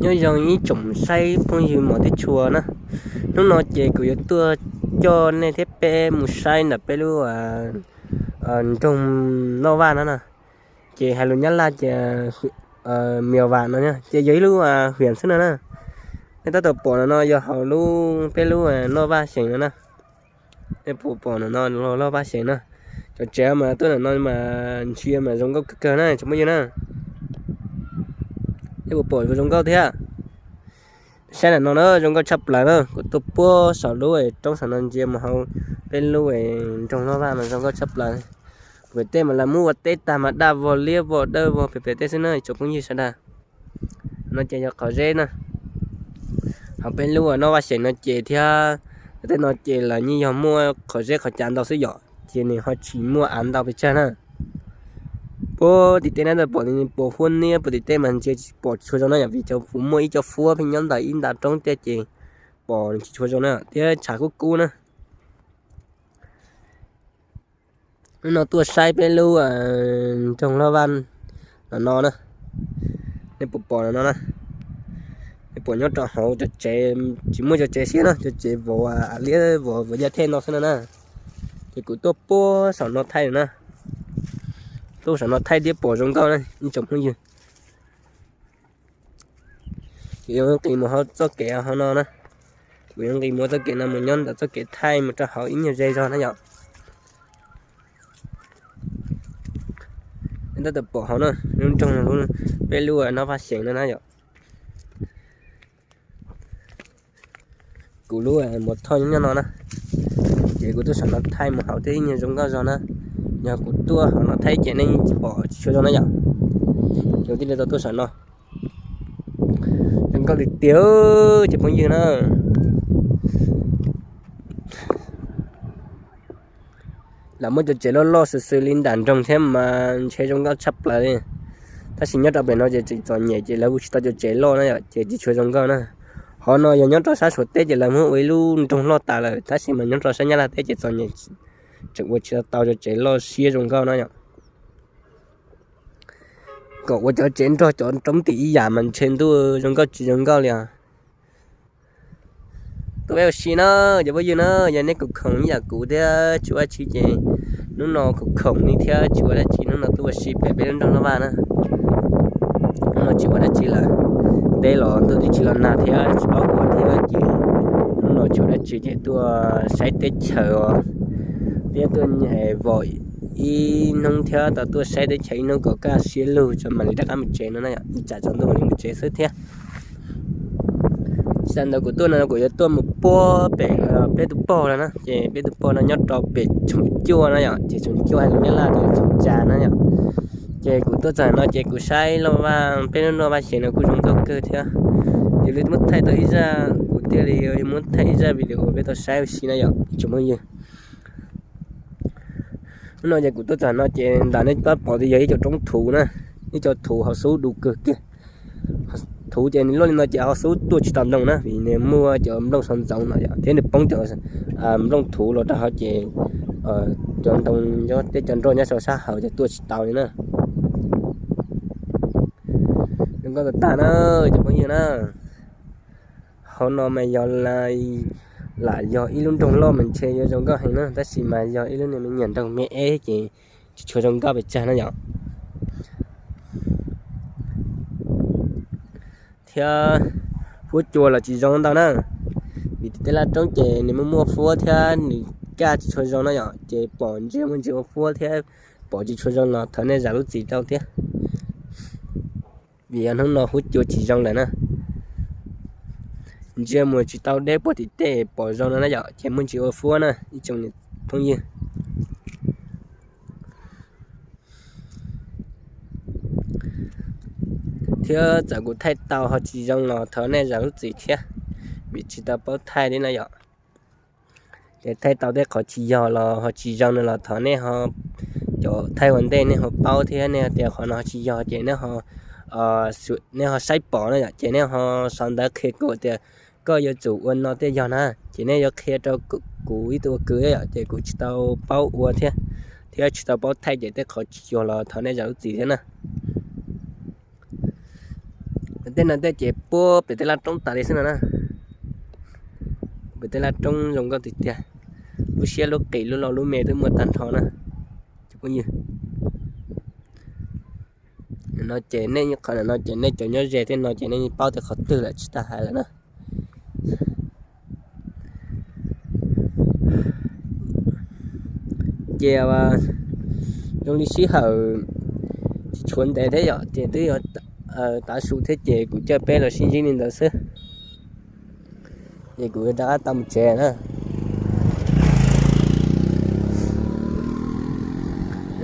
Nyob zoo ib tsoom saib phooj ywg mos thiab tshua na. Hnub no ces kuv yuav tuaj coj nej thiab peb mus saib ntawm peb lub nroog Noj Vaj no na. Ces hais lus Nyab Laj ces Mèo Vạc no ces yog ib lub hwam xwb no na. Nej tab tom pom no no yog hauv lub peb lub Noj Vaj xeem no na. Nej puas pom no no Noj Vaj xeem na. Cov tsev mas tuaj ntawm no mas ntsia mas zoo nkauj kawg kawg na tsoom phooj ywg na. Nej puas pom zoo nkauj thiab? Saib ntawm no na zoo nkauj tshaj plaws na. Kuv tuaj puag saum lub roob saum no ntsia mus hauv peb lub nroog Noj Vaj mas zoo nkauj tshaj plaws. Pem tej mas lawv muab ua teb tag mas daj vog liab vog dawb vog pem pem tej xwb na tsoom phooj ywg sawv daws. No ces yog qhov zeb na. Hauv peb lub Noj Vaj xeem no ces thiab tej no ces lawv yeej yog muaj qhov zeb qhov cav ntau xwb yom, ces nws ho tsis muaj av ntau pes tsawg na. Puag tim tej na ntawd pom nws puas huab niab, puag tim tej mas ntsia tsis pom tsis tshua zoo na yom, vim cov fuv muaj ib co fuab pheej nyob ntawm ib nta roob tiag ces pom tsis tshua zoo na thiab tshav kub kub na. Hnub no tuaj saib peb lub nroog Noj Vaj no no na. Nej puas pom no no na? Nej pom nyob rau hauv cov tsev, tsis muaj cov tsev siab na, cov tsev vov liab vov vov ya thej no xwb no na. Ces kuv tuaj puag saum no thaij na. Tuaj saum no thaij thiab pom zoo nkauj na ib tsoom phooj ywg. Kuv yuav nqis mus hauv txoj kev hauv no na. Kuv yuav nqis mus txoj kev no mus nyob ntawm txoj kev thaij mus rau hauv ib nyuag ze zog na yom. Nej tab tom pom hauv na, lub nroog peb lub Noj Vaj xeem no na yom. Kuv lub mos thoj nyob no na. Ces kuv tuaj saum no thaij mus hauv thiab ib nyuag zoo nkauj zog na. Yog kuv tuaj hauv no thaij ces nej tsis pom tsis tshua zoo na yom. Ces thiaj li tau tuaj saum no. Zoo nkauj tiag tiag cov phooj ywg na. Lawv muab cov tsev loj loj xws xws li nram nroog thiab mas ntshe zoo nkauj tshaj plaws li. Tab sis nyob rau pem no ces tseem txom nyem ces lawv ua tsis tau cov tsev loj na yom, ces tsis tshua zoo nkauj na. Hov no yog nyob rau sab Suav teb ces lawv muab ua ib lub nroog loj tas lawm, tab sis mas nyob rau sab Nyab Laj teb ces txom nyem, tseem ua tsis tau cov tsev loj siab zoo nkauj na yom. Kom ua cov tsev nrog cov roob tim ib yam mas ntshe ntuj zoo nkauj tsis zoo nkauj li os. Tuaj peb ua si na, cov phooj ywg na, yog nej kuj khoom ib yam kuv thiab tsis ua dab tsi ces hnub no kuj khoom li thiab tsis ua dab tsi, hnub no tuaj ua si pem peb lub nroog Noj Vaj na. Hnub no tsis ua dab tsi lawm, teb los ntuj twb tsis los nag thiab tsis paub ua thiab ces hnub no tsis ua dab tsi ces tuaj saib teb chaws os, thiab tuaj vom ib hnub thiab tau tuaj saib teb chaws ib hnub kom kaj siab lug tso mam li rov qab mus tsev no na yom, ib tsam tsaus ntuj mam li mus tsev xwb thiab. Tsis tas ntawd kuv tuaj no kuv yuav tuaj mus puag pem peb tus pog no na, ces peb tus pog no nyob rau pem Tshoom Cuaj na yom, ces Tshoom Cuaj hais lus Nyab Laj tias Tshoom Cas na yom. Ces kuv tuaj txog no ces kuv saib Noj Vaj, peb lub Noj Vaj xeem no kuj zoo nkauj kawg thiab. Ces li muab thaij tau ib zaj, kuv thiaj li muab thaij ib zaj video peb tau saib ua si na yom ib tsoom phooj ywg. Hnub no ces kuv tuaj txog no ces ntawm nej pab pom tias yog ib co roob thuv na, ib co thuv hauv xub du kawg kiag. Thuv ces nws luaj li no ces hauv xub tuaj tsis tau ntoo na, vim nws muaj cov nplooj sau ntxoov no yom, thiab nws poob cov nplooj thuv los rau hauv ces cov ntoo nyob tej cov nroj nyob saum sab hauv ces tuaj tsis tau li na. Zoo nkauj tag tag na cov phooj ywg na. Hauv no mas yog lam yog ib lub nroog loj mas ntshe yuav zoo nkauj heev na, tab sis mas yog ib lub niag me nyuam nroog me eb ces tsis tshua zoo nkauj pes tsawg na yom. Thiab huab cua los tsis zoo ntau na, vim tej laj roob ces nws muaj muaj huab thiab nws kaj tsis tshua zoo na yom, ces pom ntsia muaj ntsia ua huab thiab pom tsis tshua zoo los thov nej zam lub txim rau thiab. Vim yog hnub no huab cua tsis zoo lawm na, ntsia mus tsis tau deb puag tim tej pom zoo no na yom, ces muaj ntsia ua huab na ib tsoom phooj ywg. Thiab txawm kuv thaij tau ho tsis zoo los thov nej zam lub txim thiab, vim tsis tau paub thaij li na yom. Ces thaij tau tej qhov tsis yog los ho tsis zoo no los thov nej ho, cov thaij ua ntej nej ho paub thiab nej tias qhov no ho tsis yog ces nej ho saib pom na yom, ces nej ho sau ntawv qhia kuv tias koj yuav tsum ua no tej yog na, ces nej yuav qhia rau kuv ib tug ua kwv yom, ces kuv tsis tau paub ua thiab, thiab tsis tau paub thaij ces tej qhov tsis yog los thov nej zam lub txim thiab na. Tej no tej ces puag pem tej laj roob tas li xwb no na. Pem tej laj roob zoo nkauj tiag tiag. Lub siab lub qis lub loj lub me twb muaj tag nrho na cov phooj ywg. No ces nej, qhov no ces nej cov nyob ze tej no ces nej paub tias qhov twg lawm tsis tas hais lawm na. Ces zoo li sij hawm tsis tshuav ntev thiab yom, ces twb yuav tav su thiab ces kuv coj peb los sib ntsib li ntawd xwb. Ces kuv rov qab tau mus tsev na.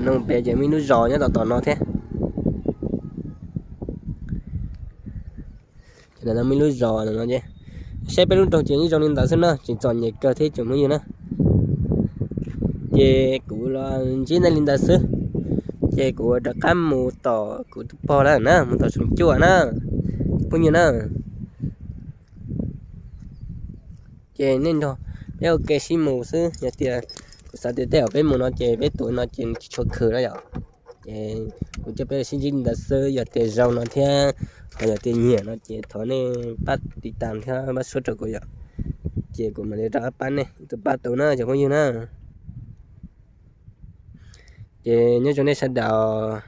No pem ces muaj ib lub zos nyob tom tom no thiab. Ces no muaj ib lub zos no, saib peb lub nroog ces yeej zoo li ntawd xwb na, tseem txom nyem kawg thiab cov phooj ywg na. Ces kuv los ntsib nej li ntawd xwb, ces kuv rov qab mus tom kuv tus pog lawm na, mus tom Soom Cuaj na, phooj ywg na. Ces nej nrog peb ua ke sib mus xwb, yog tias kuv xav tias tej zaum peb mus no ces peb tus no ces tsis tshua khwv na yom. Ces kuv coj peb sib ntsib li ntawd xwb, yog tias zoo no thiab, ho yog tias nyiam no ces thov nej pab tiv tas thiab pab suab rau kuv yom. Ces kuv mam li rov qab pab nej tus pab tus na cov phooj ywg na. Ces nyob zoo nej sawv daws.